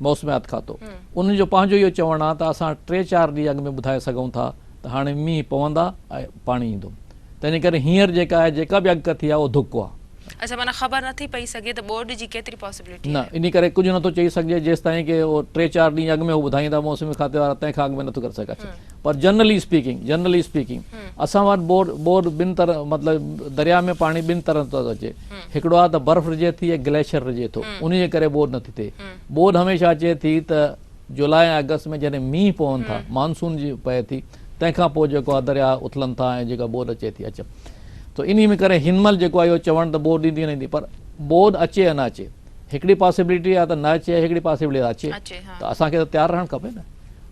موسميات کاتو انهن جو پنهنجو اهو چوڻ آ ته اسان ٽي چار ڏينهن اڳ ۾ ٻڌائي سگهون ٿا ته هاڻي مينهن پوندا ۽ پاڻي ايندو تنهنجي ڪري هينئر جيڪا آهي جيڪا به اڳڪٿي آ اهو ڌڪ آ. اڇا معنيٰ خبر نٿي پئي سگهي ته ٻوڏ جي ڪيتري پاسيبلٽي نه آهي. انهي ڪري ڪجهه نٿو چئي سگهجي جيستائين ڪي اهو ٽي چار ڏينهن اڳ ۾ هو ٻڌائيندا موسمي کاتي وارا تنهن کان اڳ ۾ نٿو ڪري سگهجي پر جنرلي اسپيڪنگ Generally Speaking اسان وٽ ٻوڏ ٻوڏ ٻن طرح مطلب درياء ۾ پاڻي ٻن طرح ٿو اچي هڪڙو آهي ته برف رجي ٿي ۽ گليشر رجي ٿو انهي جي ڪري ٻوڏ نٿي ٿئي ٻوڏ هميشه اچي ٿي ته جولاء ۽ آگسٽ ۾ جڏهن مينهن پون ٿا مانسون جي پئي ٿي تنهن کان پوء جيڪو آهي درياء اٿلن ٿا ۽ جيڪا ٻوڏ اچي ٿي اچي ته انهي ۾ ڪري هن مهل جيڪو آهي اهو چوڻ ته ٻوڏ ايندي نه ايندي پر ٻوڏ اچي يا نه اچي هڪڙي پاسيبلٽي آهي ته نه اچي هڪڙي پاسيبلٽي آهي اچي ته اسان کي ته تيار رهڻ کپي نه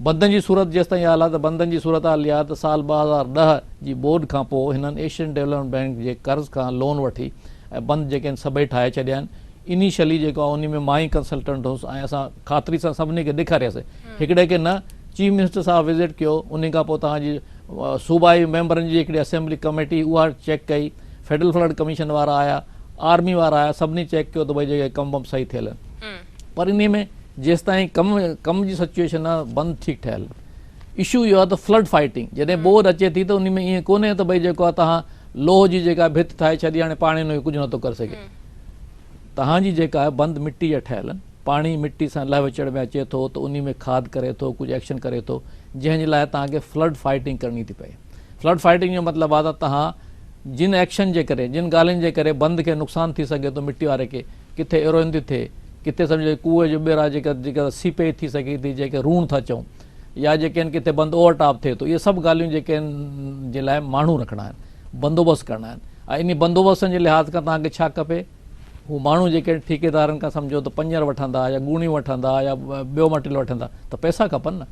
بندن جي صورت جيستائين اها حالت بندن جي صورتحال اها آهي ته سال 2010 جي ٻوڏ کان پوء هنن ايشين ڊولپمينٽ بئنڪ جي قرض کان لون وٺي ۽ بند جيڪي آهن سڀئي ٺاهي ڇڏيا آهن انيشلي جيڪو آهي انهي ۾ مان ئي ڪنسلٽنٽ هوس ۽ اسان خاطري سان سڀني کي ڏيکارياسين هڪڙي کي نه چيف منسٽر صاحب وزٽ ڪيو انهي کان پوء توهان جي صوبائي ميمبرن جي هڪڙي اسيمبلي ڪميٽي اها چيڪ ڪئي فيڊرل فلڊ ڪميشن وارا آيا آرمي وارا آيا سڀني چيڪ ڪيو ته ڀئي جيڪي ڪم وم صحيح ٿيل آهن پر انهي ۾ جيستائين ڪم ڪم جي سچويشن آهي بند ٺيڪ ٺهيل اشو اهو آهي ته فلڊ فائٽنگ جڏهن ٻوڏ اچي ٿي ته انهي ۾ ائين ڪونهي ته ڀئي جيڪو آهي توهان لوهه جي جيڪا ڀت ٺاهي ڇڏي هاڻي پاڻي ان کي ڪجهه نٿو ڪري سگهي توهان جي جيڪا آهي بند مٽي جا ٺهيل آهن پاڻي مٽي سان لهه وچڙ ۾ اچي ٿو ته انهي ۾ کاڌ ڪري ٿو ڪجهه ايڪشن ڪري ٿو جنهن جي لاء توهان کي فلڊ فائٽنگ ڪرڻي ٿي پئي. فلڊ فائٽنگ جو مطلب آهي ته توهان جن ايڪشن جي ڪري، جن ڳالهين جي ڪري بند کي نقصان ٿي سگهي ٿو مٽي واري کي، ڪٿي ايروين ٿي ٿئي، ڪٿي سمجهو کوهه جو ٻيرا جيڪا جيڪا سيپيج ٿي سگهي ٿي جنهن کي روڻ ٿا چئون يا جيڪي آهن ڪٿي بند اوور ٽاپ ٿئي ٿو اهي سڀ ڳالهيون جيڪي آهن جي لاء ماڻهو رکڻا آهن بندوبست ڪرڻا آهن ۽ انهي بندوبستن جي لحاظ کان توهان کي ڇا کپي هو ماڻهو جيڪي آهن ٺيڪيدارن کان سمجهو ته پڃر وٺندا يا ڳوڻيون وٺندا يا ٻيو مٽيريل وٺندا ته پئسا کپن نه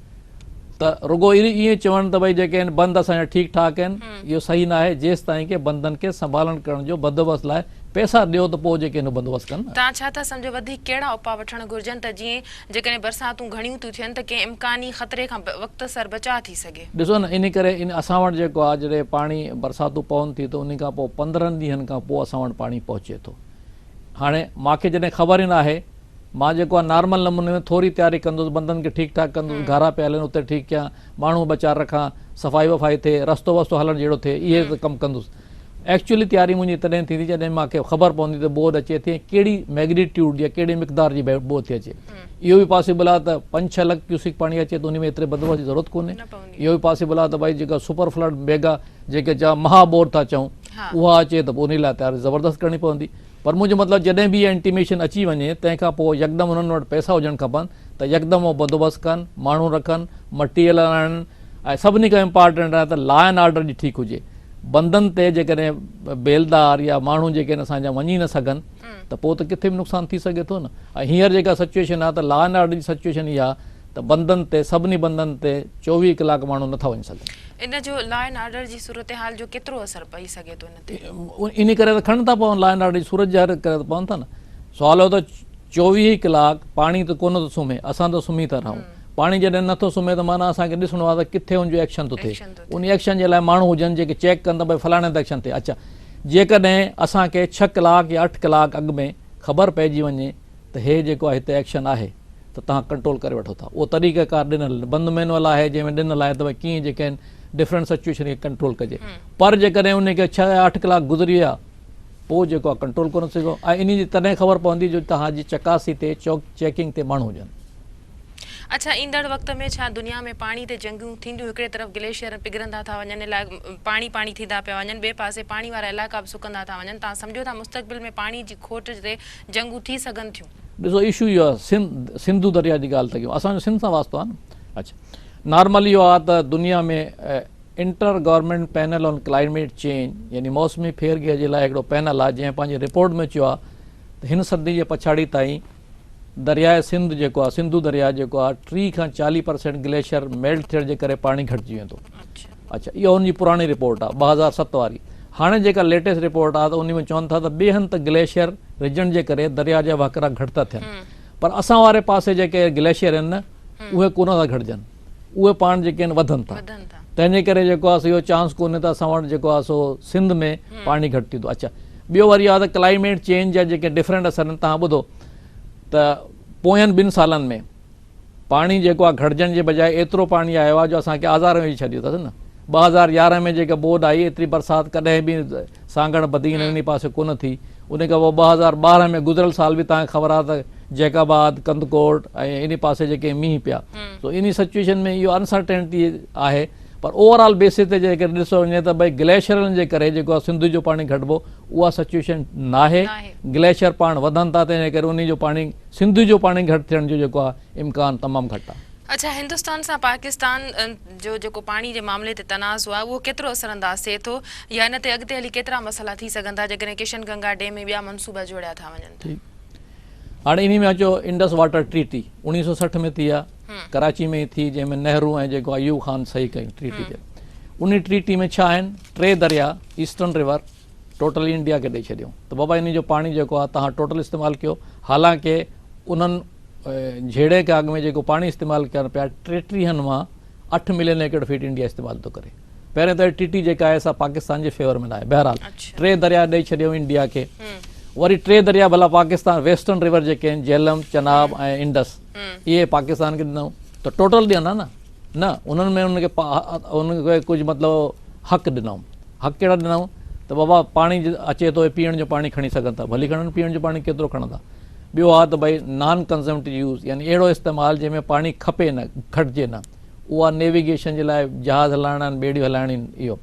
ته رڳو ائين چوڻ ته ڀئي جيڪي آهن بند اسان جا ٺيڪ ٺاڪ آهن اهو صحيح نه آهي جيستائين ڪي بندن کي سنڀالڻ ڪرڻ جو بندوبست لاء پئسا ڏيو ته پوء جيڪي آهن بندوبست ڪن نه. توهان ڇا ٿا سمجهو وڌيڪ ڪهڙا اپاء وٺڻ گهرجن ته جيئن جيڪڏهن برساتون گهڻيون ٿيون ٿين ته ڪنهن امڪاني خطري کان وقت سر بچاء ٿي سگهي؟ ڏسو نه انهي ڪري ان اسان وٽ جيڪو آهي جڏهن پاڻي برساتون پون ٿي ته انهي کان پوء 15 ڏينهن کان پوء اسان وٽ پاڻي پهچي ٿو هاڻي ماکي جڏهن خبر ئي ناهي مان جيڪو آ نارمل نموني ۾ ٿوري تياري ڪندس، بندن کي ٺيڪ ٺاڪ ڪندس، گهارا پيا هلن اتي ٺيڪ ڪيان، ماڻهو ٻه چار رکان، صفائي وفائي ٿئي، رستو وستو هلڻ جهڙو ٿئي، اهي ته ڪم ڪندس. ايڪچوئلي تياري منهنجي تڏهن ٿيندي جڏهن مان کي خبر پوندي ته ٻوڏ اچي ٿي ۽ ڪهڙي ميگنيٽيوڊ يا ڪهڙي مقدار جي ٻوڏ ٿي اچي. اهو به پاسيبل آ ته پنج ڇهه لک ڪيوسڪ پاڻي اچي ته انهي ۾ ايتري بندوبست جي ضرورت ڪونهي. اهو به پاسيبل آ ته ڀائي جيڪا سپر فلڊ ميگا جيڪي چا مها ٻوڏ ٿا چئون اها اچي ته پوء انهي لاء تياري زبردست ڪرڻي پوندي. پر منهنجو مطلب جڏهن به اها انٽيميشن اچي وڃي تنهن کان پوء يڪدم انهن وٽ پئسا هجڻ کپن ته يڪدم اهو بندوبست ڪن، ماڻهو رکن، مٽيريل آڻن ۽ سڀني کان امپارٽنٽ آهي ته لا اينڊ آرڊر جي ٺيڪ هجي. بندن تي جيڪڏهن بيلدار يا ماڻهو جيڪي آهن اسان جا وڃي نه سگهن ته پوء ته ڪٿي به نقصان ٿي سگهي ٿو نه ۽ هينئر جيڪا سچوئيشن آهي ته لا اينڊ آرڊر جي سچوئيشن اها آهي ته بندن تي سڀني بندن تي 24 ڪلاڪ ماڻهو نٿا وڃي سگهن. ان جو لا اينڊ آرڊر جي صورتحال جو ڪيترو اثر پئي سگهي ٿو ان تي؟ انهي ڪري ته کڻن ٿا پون لا اينڊ آرڊر جي صورت ظاهر ڪري ته پون ٿا نه. سوال اهو ته 24 ڪلاڪ پاڻي ته ڪونه ٿو سمهي اسان ته سمهي ٿا رهون پاڻي جڏهن نٿو سمهي ته معنيٰ اسان کي ڏسڻو آهي ته ڪٿي ان جو ايڪشن ٿو ٿئي انهي ايڪشن جي لاء ماڻهو هجن جيڪي چيڪ ڪن ته ڀئي فلاڻي هنڌ ايڪشن ٿئي اڇا جيڪڏهن اسان کي 6 ڪلاڪ يا 8 ڪلاڪ اڳ ۾ خبر پئجي وڃي ته هي جيڪو آهي هتي ايڪشن آهي ته توهان ڪنٽرول ڪري وٺو ٿا اهو طريقه ڪار ڏنل بند مينوئل آهي جنهن ۾ ڏنل آهي ته ڀئي ڪيئن جيڪي آهن ڊفرنٽ سچوئيشن کي ڪنٽرول ڪجي پر جيڪڏهن ان کي 6 يا 8 ڪلاڪ گذري ويا پوء جيڪو آهي ڪنٽرول ڪونه سگهو ۽ انهي جي تڏهن خبر پوندي جو توهان جي چڪاسي تي چوڪ چيڪنگ تي ماڻهو هجن. اڇا ايندڙ وقت ۾ ڇا دنيا ۾ پاڻي تي جنگيون ٿينديون هڪڙي طرف گليشيئر پگهرندا ٿا وڃن الاء پاڻي پاڻي ٿيندا پيا وڃن ٻئي پاسي پاڻي وارا علائقا به سڪندا ٿا وڃن توهان سمجهو ٿا مستقبل ۾ پاڻي جي کوٽ تي جنگون ٿي سگهن ٿيون. ڏسو اشو اهو آهي سنڌ سنڌو درياء جي ڳالهه ٿا ڪيون اسان جو سنڌ سان واسطو آهي نه اڇا نارمل اهو آهي ته دنيا ۾ inter government panel on climate change يعني موسمي ڦيرگهير جي لاء هڪڙو پينل آهي جنهن پنهنجي رپورٽ ۾ چيو آهي ته هن صدي جي پڇاڙي تائين درياء سنڌ جيڪو آهي سنڌو درياء جيڪو آهي 30 کان 40 پرسينٽ گليشيئر ميلٽ ٿيڻ جي ڪري پاڻي گهٽجي ويندو. اڇا اها ان جي پراڻي رپورٽ آهي 2007 واري هاڻي جيڪا ليٽيسٽ رپورٽ آهي ته ان ۾ چون ٿا ته ٻئي هنڌ ته گليشيئر رجڻ جي ڪري درياء جا وهڪرا گهٽ ٿا ٿين پر اسان واري پاسي جيڪي گليشيئر آهن نه اهي ڪونه ٿا گهٽجن اهي پاڻ جيڪي آهن وڌن ٿا تنهن جي ڪري جيڪو آهي سو اهو چانس ڪونهي ته اسان وٽ جيڪو آهي سو سنڌ ۾ پاڻي گهٽ ٿيندو. اڇا ٻيو وري اهو آهي ته ڪلائميٽ چينج جا جيڪي ڊفرنٽ اثر آهن توهان ٻڌو ته پوين ٻن سالن ۾ پاڻي جيڪو آهي گهٽجڻ جي بجاء ايترو پاڻي آيو آهي جو اسان کي آزار ۾ وجهي ڇڏيو اٿس نه. 2011 ۾ جيڪا ٻوڏ آئي ايتري برسات ڪڏهن به سانگهڙ بدين انهي پاسي ڪونه ٿي. ان کان پوء 2012 ۾ گذريل سال به توهان کي خبر آهي ته جيڪب آباد، ڪنڌڪوٽ ۽ انهي پاسي جيڪي مينهن پيا سو انهي سچوئيشن ۾ اهو انسرٽينٽي آهي پر اوور آل بيسز تي جيڪڏهن ڏسو وڃي ته ڀئي گليشيئرن جي ڪري جيڪو آهي سنڌو جو پاڻي گهٽبو اها سچوئيشن ناهي گليشيئر پاڻ وڌن ٿا تنهن جي ڪري انهي جو پاڻي سنڌو جو پاڻي گهٽ ٿيڻ جو جيڪو آهي امڪان تمام گهٽ آهي. اڇا هندستان سان پاڪستان جو جيڪو پاڻي جي معاملي تي تنازعو آهي اهو ڪيترو اثر انداز ٿئي ٿو يا ان تي اڳتي هلي ڪيترا مسئلا ٿي سگهن ٿا جيڪڏهن ڪشن گنگا ڊيم ۽ ٻيا منصوبا جوڙيا ٿا وڃن ته. ٺيڪ هاڻي انهي ۾ اچو انڊس واٽر ٽريٽي 1960 ۾ ٿي آهي ڪراچي ۾ ئي ٿي جنهن ۾ نهرو ۽ جيڪو ايوب خان صحيح ڪئي ٽريٽي تي انهي ٽريٽي ۾ ڇا آهن ٽي دريا ايسٽرن ريور ٽوٽلي انڊيا کي ڏئي ڇڏيون ته بابا انهي جو پاڻي جيڪو آهي توهان ٽوٽل استعمال ڪيو حالانڪه انهن جهيڙي کان اڳ ۾ جيڪو پاڻي استعمال ڪن پيا ٽيٽيهن مان 8 ملين ايڪڙ فيٽ انڊيا استعمال ٿو ڪري پهرين ته ٽي ٽي جيڪا آهي سا پاڪستان جي فيور ۾ ناهي بهرحال ٽي دريا ڏئي ڇڏيون انڊيا کي وري ٽي دريا ڀلا پاڪستان ويسٽرن ريور جيڪي آهن جهلم چناب ۽ انڊس اهي پاڪستان کي ڏنائون ته ٽوٽل ڏين ها نه نه انهن ۾ انهن کي انهن کي ڪجهه مطلب حق ڏنائون حق ڪهڙا ڏنائون ته بابا پاڻي اچي ٿو پيئڻ جو پاڻي کڻي سگهن ٿا ڀلي کڻن پيئڻ جو پاڻي ڪيترو کڻندا ٻيو آ ته ڀئي نان ڪنزمٽو يوز يعني اهڙو استعمال جنهن ۾ پاڻي کپي نه گهٽجي نه اها نيويگيشن جي لاء جهاز هلائڻا آهن ٻيڙيون هلائڻيون آهن اهو.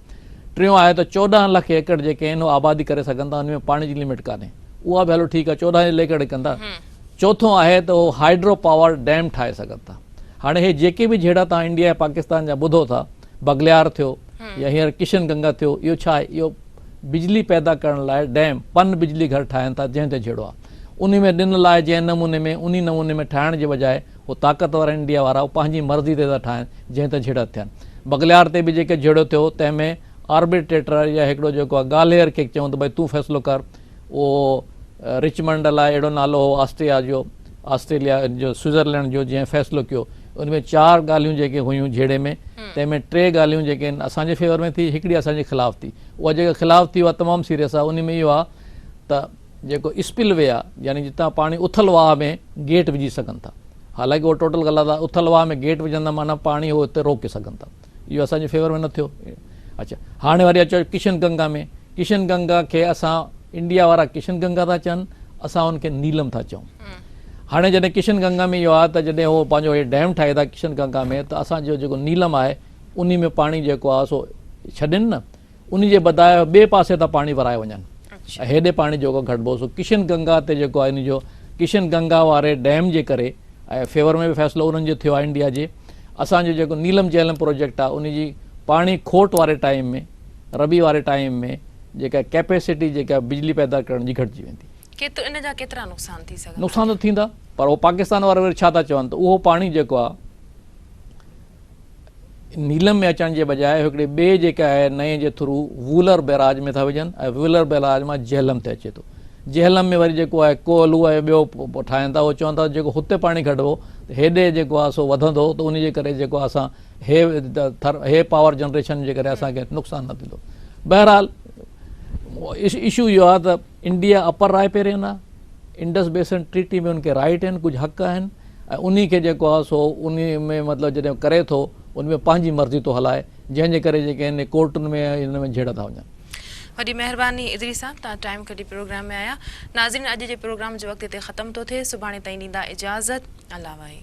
ٽيون آهي ته 14 لک ايڪڙ جيڪي آهن اهي آبادي ڪري سگهن ٿا ان ۾ پاڻي جي لمٽ ڪانهي اها به هلو ٺيڪ آهي 14 ايڪڙ ڪندا. چوٿون آهي ته اهو هائيڊرو پاور ڊيم ٺاهي سگهن ٿا. هاڻي هي جيڪي به جهيڙا توهان انڊيا ۽ پاڪستان جا ٻڌو ٿا، بگليار ٿيو يا هينئر ڪشن گنگا ٿيو، اهو ڇا آهي؟ اهو بجلي پيدا ڪرڻ لاء ڊيم، پن بجلي گهر ٺاهين ٿا جنهن تي جهيڙو آهي. انهي ۾ ڏنل آهي جنهن نموني ۾ انهي نموني ۾ ٺاهڻ جي بجاء هو طاقتور انڊيا وارا هو پنهنجي مرضي تي ٿا ٺاهين جنهن تي جهيڙا ٿين. بگليار تي به جيڪي جهيڙو ٿيو تنهن ۾ آربيٽريٽر يا هڪڙو جيڪو آهي ڳالهير کي چيون ته ڀئي تون فيصلو ڪر اهو رچمنڊ الاء اهڙو نالو هو آسٽريا جو آسٽريليا جو سوئزرلينڊ جو جنهن فيصلو ڪيو ان ۾ چار ڳالهيون جيڪي هيون جهيڙي ۾ تنهن ۾ ٽي ڳالهيون جيڪي آهن اسان جي فيور ۾ ٿي هڪڙي اسان جي خلاف ٿي اها جيڪا خلاف ٿي اها تمام سيريس آهي ان ۾ اهو آهي ته جيڪو اسپل وي آهي يعني جتان پاڻي اٿل واهه ۾ گيٽ وجهي سگهن ٿا حالانڪه اهو ٽوٽل غلط آهي اٿل واهه ۾ گيٽ وجهندا معنيٰ پاڻي هو اتي روڪي سگهن ٿا اهو اسان جي فيور ۾ نه ٿيو. اڇا هاڻي وري اچو ڪشن گنگا ۾. ڪشن گنگا کي اسان انڊيا وارا ڪشن گنگا ٿا چون، اسان ان کي نيلم ٿا چئون. هاڻي جڏهن ڪشن گنگا ۾ اهو آهي ته جڏهن هو پنهنجو هي ڊيم ٺاهي ٿا ڪشن گنگا ۾ ته اسان جو جيڪو نيلم آهي انهي ۾ پاڻي جيڪو آهي سو ڇڏين نه انهي جي بداء ٻئي پاسي تان پاڻي ورائي وڃن ۽ هيڏي پاڻي جيڪو گهٽبو سو ڪشن گنگا تي جيڪو آهي ان جو ڪشن گنگا واري ڊيم جي ڪري ۽ فيور ۾ به فيصلو انهن جو ٿيو آهي انڊيا جي اسان جو جيڪو نيلم جهلم پروجيڪٽ آهي ان جي پاڻي کوٽ واري ٽائيم ۾ ربي واري ٽائيم ۾ جيڪا ڪيپيسٽي جيڪا بجلي پيدا ڪرڻ جي گهٽجي ويندي. ڪيترو ان جا ڪيترا نقصان ٿي سگهن ٿا؟ نقصان ته ٿيندا پر هو پاڪستان وارا وري ڇا ٿا چون ته اهو پاڻي جيڪو آهي نيلم ۾ اچڻ جي بجاء هڪڙي ٻئي جيڪا آهي نئين جي ٿرو وولر بئراج ۾ ٿا وجهن ۽ وولر بئراج مان جهلم تي اچي ٿو. جهلم ۾ وري جيڪو آهي ڪوهلو ۽ ٻيو ٺاهين ٿا اهو چون ٿا جيڪو هتي پاڻي گهٽبو ته هيڏي جيڪو آهي سو وڌندو ته ان جي ڪري جيڪو آهي اسان هي ٿر هي پاور جنريشن جي ڪري اسان کي نقصان نه ٿيندو. بهرحال اشو اهو آهي ته انڊيا اپر رائپيرين آهي انڊس بيسن ٽريٽي ۾ ان کي رائيٽ آهن ڪجهه حق آهن ۽ انهي کي جيڪو آهي سو انهي ۾ مطلب جڏهن ڪري ٿو ان ۾ پنهنجي مرضي ٿو هلائي جنهن جي ڪري جيڪي آهن ڪورٽن ۾ ۽ ان ۾ جهيڙا ٿا وڃن. وڏي مهرباني ادريس صاحب توهان ٽائيم ڪڍي پروگرام ۾ آيا. ناظرين اڄ جي پروگرام جو وقت هتي ختم ٿو ٿئي سڀاڻي تائين ڏيندا اجازت الله واهي.